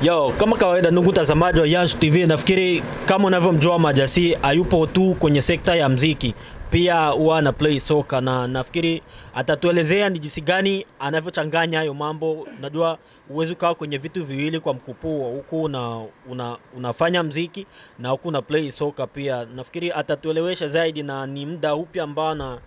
Yo, kama kawaida ndugu mtazamaji wa Yash TV, nafikiri kama unavyomjua Majasi hayupo tu kwenye sekta ya mziki, pia huwa ana play soka, na nafikiri atatuelezea ni jinsi gani anavyochanganya hayo mambo. Najua uwezo ukawa kwenye vitu viwili kwa mkupuo, huku unafanya mziki na huku una play soka pia. Nafikiri atatuelewesha zaidi na ni muda upi ambao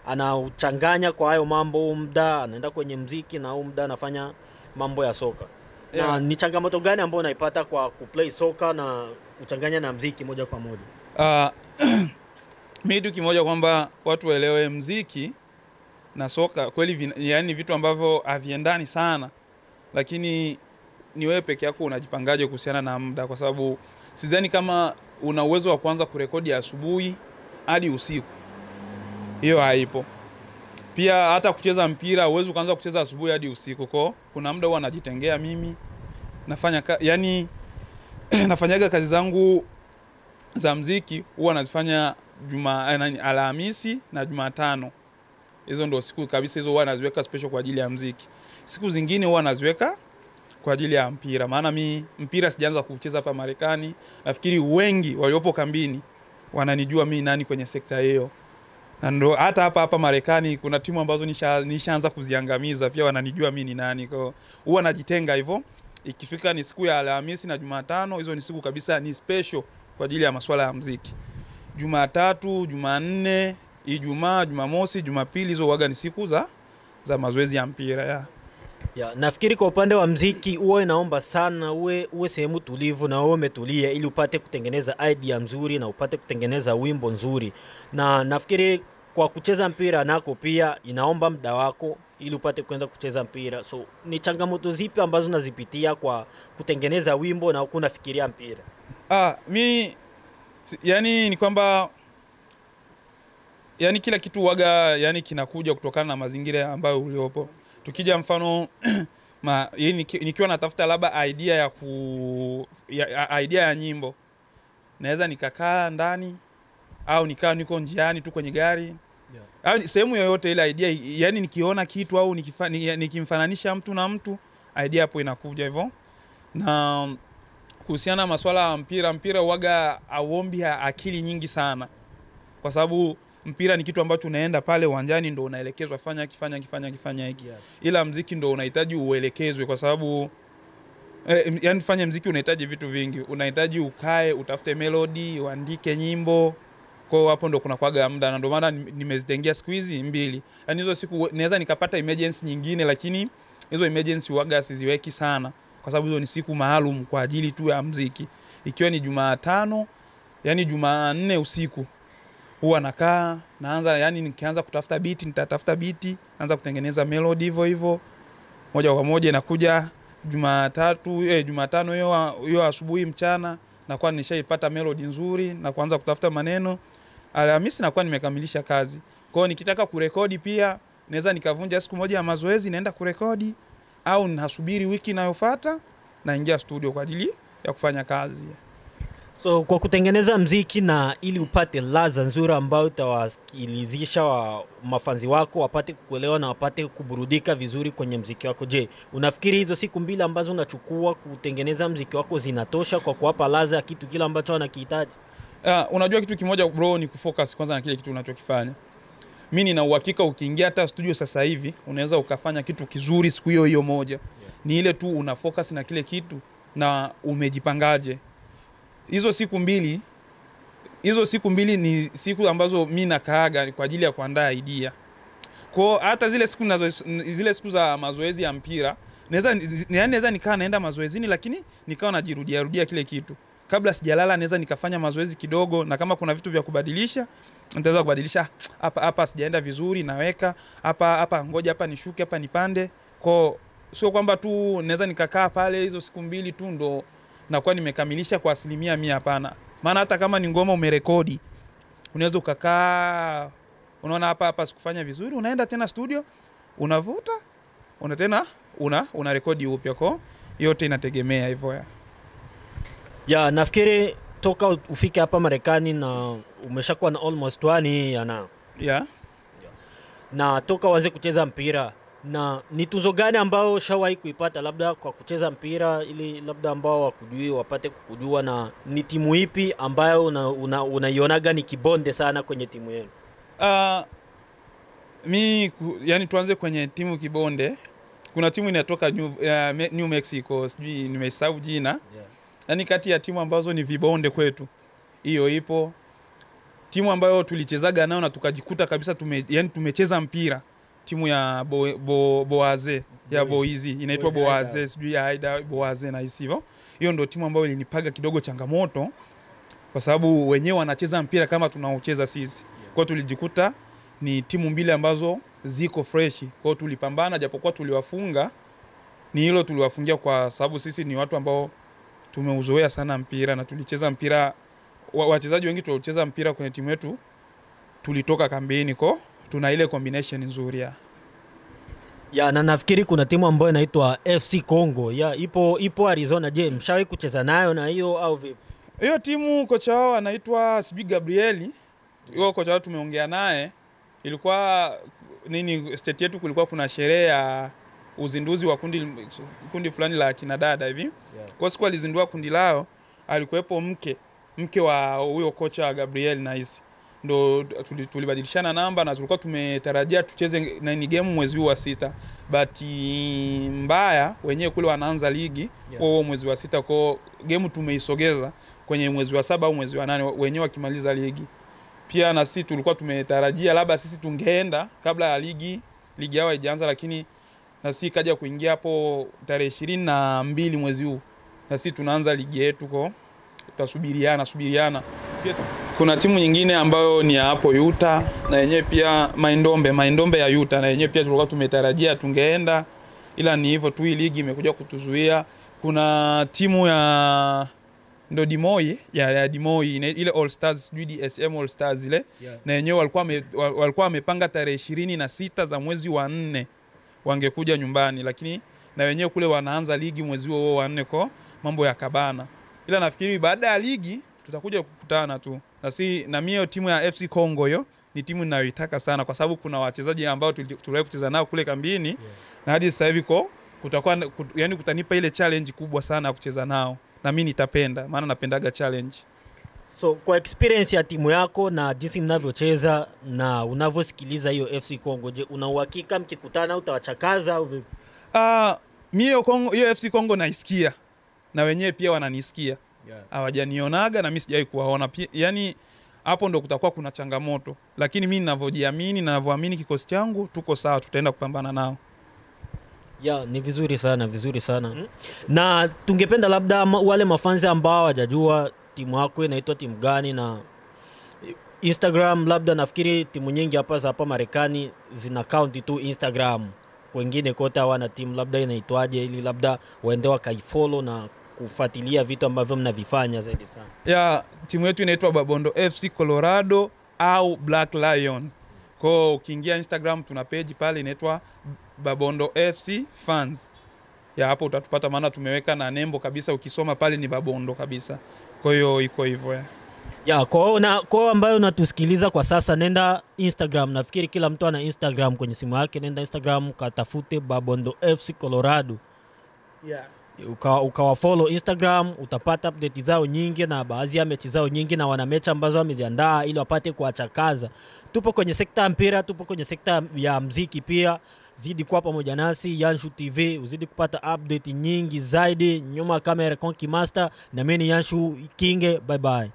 anauchanganya kwa hayo mambo, muda anaenda kwenye mziki na huu muda anafanya mambo ya soka. Yeah. Na ni changamoto gani ambayo unaipata kwa kuplay soka na kuchanganya na mziki moja kwa moja? Mimi kitu kimoja kwamba watu waelewe mziki na soka kweli yani vitu ambavyo haviendani sana, lakini ni wewe peke yako unajipangaje kuhusiana na muda, kwa sababu sidhani kama una uwezo wa kuanza kurekodi asubuhi hadi usiku. Hiyo haipo. Pia hata kucheza mpira uwezo kuanza kucheza asubuhi hadi usiku. Kwa kuna muda huwa najitengea mimi nafanya yani nafanyaga kazi zangu za mziki huwa nazifanya Alhamisi na Jumatano. Hizo ndio siku kabisa, hizo huwa naziweka special kwa ajili ya mziki. Siku zingine huwa naziweka kwa ajili ya mpira. Maana mi mpira sijaanza kucheza hapa Marekani. Nafikiri wengi waliopo kambini wananijua mimi nani kwenye sekta hiyo. Na ndo hata hapa Marekani kuna timu ambazo nishaanza kuziangamiza pia wananijua mimi ni nani. Kwa huwa najitenga hivyo. Ikifika ni siku ya Alhamisi na Jumatano, hizo ni siku kabisa ni special kwa ajili ya masuala ya mziki. Jumatatu, Jumanne, Ijumaa, Jumamosi, Jumapili hizo huaga ni siku za mazoezi ya mpira ya. Ya, nafikiri kwa upande wa mziki uwe naomba sana uwe sehemu tulivu na uwe umetulia ili upate kutengeneza idea nzuri na upate kutengeneza wimbo nzuri. Na nafikiri kwa kucheza mpira nako pia inaomba muda wako ili upate kwenda kucheza mpira. So ni changamoto zipi ambazo unazipitia kwa kutengeneza wimbo na huku unafikiria mpira? Mi yani ni kwamba yani kila kitu waga yani kinakuja kutokana na mazingira ambayo uliopo. Tukija mfano nikiwa natafuta labda idea ya idea ya nyimbo, naweza nikakaa ndani au nikaa niko njiani tu kwenye gari, yeah. Au sehemu yoyote ile idea, yani nikiona kitu au nikimfananisha mtu na mtu, idea hapo inakuja hivyo. Na kuhusiana na masuala ya mpira huaga auombi akili nyingi sana, kwa sababu mpira ni kitu ambacho unaenda pale uwanjani ndo unaelekezwa fanya hiki, fanya hiki, fanya hiki, fanya hiki. Yeah. Ila mziki ndo unahitaji uelekezwe, kwa sababu yani fanya mziki unahitaji vitu vingi. Unahitaji ukae, utafute melody, uandike nyimbo. Kwa hapo ndo kuna kuaga muda, na ndio maana nimezitengea siku hizi mbili. Yani hizo siku naweza nikapata emergency nyingine, lakini hizo emergency huaga siziweki sana, kwa sababu hizo ni siku maalum kwa ajili tu ya mziki. Ikiwa ni Jumatano, yani Jumanne usiku huwa nakaa naanza, yani nikianza kutafuta beat nitatafuta beat, naanza kutengeneza melody hivyo hivyo moja kwa moja inakuja Jumatatu, Jumatano hiyo asubuhi mchana nakuwa nishaipata melody nzuri na kuanza kutafuta maneno. Alhamisi nakuwa nimekamilisha kazi. Kwa hiyo nikitaka kurekodi pia naweza nikavunja siku moja ya mazoezi naenda kurekodi, au nasubiri wiki inayofuata naingia studio kwa ajili ya kufanya kazi. So kwa kutengeneza mziki na ili upate ladha nzuri ambayo utawasikilizisha wa mafanzi wako wapate kuelewa na wapate kuburudika vizuri kwenye mziki wako, je, unafikiri hizo siku mbili ambazo unachukua kutengeneza mziki wako zinatosha kwa kuwapa ladha kitu kile ambacho wanakihitaji? Unajua kitu kimoja bro, ni kufocus kwanza na kile kitu unachokifanya. Mimi nina uhakika ukiingia hata studio sasa hivi unaweza ukafanya kitu kizuri siku hiyo hiyo moja. Yeah. Ni ile tu una focus na kile kitu na umejipangaje. Hizo siku mbili ni siku ambazo mimi nakaaga kwa ajili ya kuandaa idea. Kwa hata zile siku za mazoezi ya mpira, naweza nikaa naenda mazoezini lakini nikawa najirudia rudia kile kitu. Kabla sijalala naweza nikafanya mazoezi kidogo, na kama kuna vitu vya kubadilisha nitaweza kubadilisha. Hapa sijaenda vizuri naweka, hapa ngoja hapa nishuke, hapa nipande. Kwa sio kwamba tu naweza nikakaa pale hizo siku mbili tu ndo nakuwa nimekamilisha kwa 100%, hapana. Maana hata kama ni ngoma umerekodi, unaweza ukakaa unaona hapa sikufanya vizuri, unaenda tena studio, unavuta, una tena una rekodi upya. Kwa yote inategemea hivyo ya. Ya, nafikiri toka ufike hapa Marekani na umeshakuwa na almost 1 year now. Yeah. Na toka uanze kucheza mpira Na ni tuzo gani ambayo ushawahi kuipata labda kwa kucheza mpira, ili labda ambao wakujui wapate kukujua, na ni timu ipi ambayo unaionaga ni kibonde sana kwenye timu yenu? Yani tuanze kwenye timu kibonde. Kuna timu inatoka New Mexico, sijui nimesahau jina. Yeah. Yani kati ya timu ambazo ni vibonde kwetu, hiyo ipo. Timu ambayo tulichezaga nayo na tukajikuta kabisa tumecheza mpira, timu ya Boaze, ya Boizi, inaitwa Boaze, sijui ya Aida Boaze na hivyo. Hiyo ndio timu ambayo ilinipaga kidogo changamoto kwa sababu wenyewe wanacheza mpira kama tunaocheza sisi. Kwa hiyo tulijikuta ni timu mbili ambazo ziko fresh. Kwa hiyo tulipambana, japokuwa tuliwafunga, ni hilo tuliwafungia kwa sababu sisi ni watu ambao tumeuzoea sana mpira na tulicheza mpira, wachezaji wengi tulicheza mpira kwenye timu yetu, tulitoka kambini, kwa tuna ile combination nzuri ya. Ya, na nafikiri kuna timu ambayo inaitwa FC Congo. Ya, ipo Arizona. Je, mshawahi kucheza nayo na hiyo au vipi? Hiyo timu kocha wao anaitwa sijui Gabrieli. Hiyo kocha wao tumeongea naye. Ilikuwa nini, state yetu kulikuwa kuna sherehe ya uzinduzi wa kundi fulani la kina dada hivi. Yeah. Kwa siku alizindua kundi lao, alikuwepo mke wa huyo kocha Gabriel na hisi. Ndo tulibadilishana namba na tulikuwa tumetarajia tucheze nini game mwezi huu wa 6. But mbaya wenyewe kule wanaanza ligi kwa huo mwezi wa 6, kwa game tumeisogeza kwenye mwezi wa 7 au mwezi wa 8 wenyewe wakimaliza ligi. Pia na sisi tulikuwa tumetarajia labda sisi tungeenda kabla ya ligi yao haijaanza, lakini na sisi kaja kuingia hapo tarehe 22 mwezi huu na sisi tunaanza ligi yetu, kwa tutasubiriana. Pia kuna timu nyingine ambayo ni ya hapo Utah na yenyewe pia Maindombe ya Utah na yenyewe pia tulikuwa tumetarajia tungeenda, ila ni hivyo tu, hii ligi imekuja kutuzuia. Kuna timu ya ndo Dimoi ya Dimoi ile All Stars, sijui DSM All Stars ile, yeah. Na yenyewe walikuwa wamepanga tarehe 26 za mwezi wa 4 wangekuja nyumbani, lakini na wenyewe kule wanaanza ligi mwezi huo wa 4, kwa mambo ya kabana. Ila nafikiri baada ya ligi tutakuja kukutana tu. Na si na mimi timu ya FC Congo hiyo ni timu ninayoitaka sana kwa sababu kuna wachezaji ambao tuliwahi kucheza nao kule kambini, yeah. Na hadi sasa hivi kutakuwa yani kutanipa ile challenge kubwa sana kucheza nao. Na mimi nitapenda, maana napendaga challenge. So kwa experience ya timu yako na jinsi mnavyocheza na unavyosikiliza hiyo FC Congo, je, una uhakika mkikutana utawachakaza au vipi? Mimi Congo, hiyo FC Congo naisikia na wenyewe pia wananisikia. Hawajanionaga na mimi sijawahi kuwaona. Yani hapo ndo kutakuwa kuna changamoto. Lakini mimi ninavyojiamini na ninavyoamini kikosi changu, tuko sawa, tutaenda kupambana nao. Ya, ni vizuri sana, vizuri sana. Na tungependa labda wale mafanzi ambao hawajajua timu yako inaitwa timu gani na Instagram, labda nafikiri timu nyingi hapa za hapa Marekani zina account tu Instagram. Wengine kote hawana timu, labda inaitwaje ili labda waende wakaifollow na kufuatilia vitu ambavyo mnavifanya zaidi sana. Ya, timu yetu inaitwa Babondo FC Colorado au Black Lions. Kwa ukiingia Instagram tuna page pale inaitwa Babondo FC Fans. Ya, hapo utatupata, maana tumeweka na nembo kabisa, ukisoma pale ni Babondo kabisa. Kwa hiyo iko hivyo ya. Ya, kwa ambayo unatusikiliza kwa sasa, nenda Instagram. Nafikiri kila mtu ana Instagram kwenye simu yake. Nenda Instagram katafute Babondo FC Colorado. Yeah. Ukawafollow Instagram, utapata update zao nyingi na baadhi ya mechi zao nyingi na wana mechi ambazo wameziandaa ili wapate kuwachakaza. Tupo kwenye sekta ya mpira, tupo kwenye sekta ya muziki pia. Zidi kuwa pamoja nasi Yanshu TV, uzidi kupata update nyingi zaidi. Nyuma kamera Konki Master na mimi ni Yanshu Kinge. Bye bye.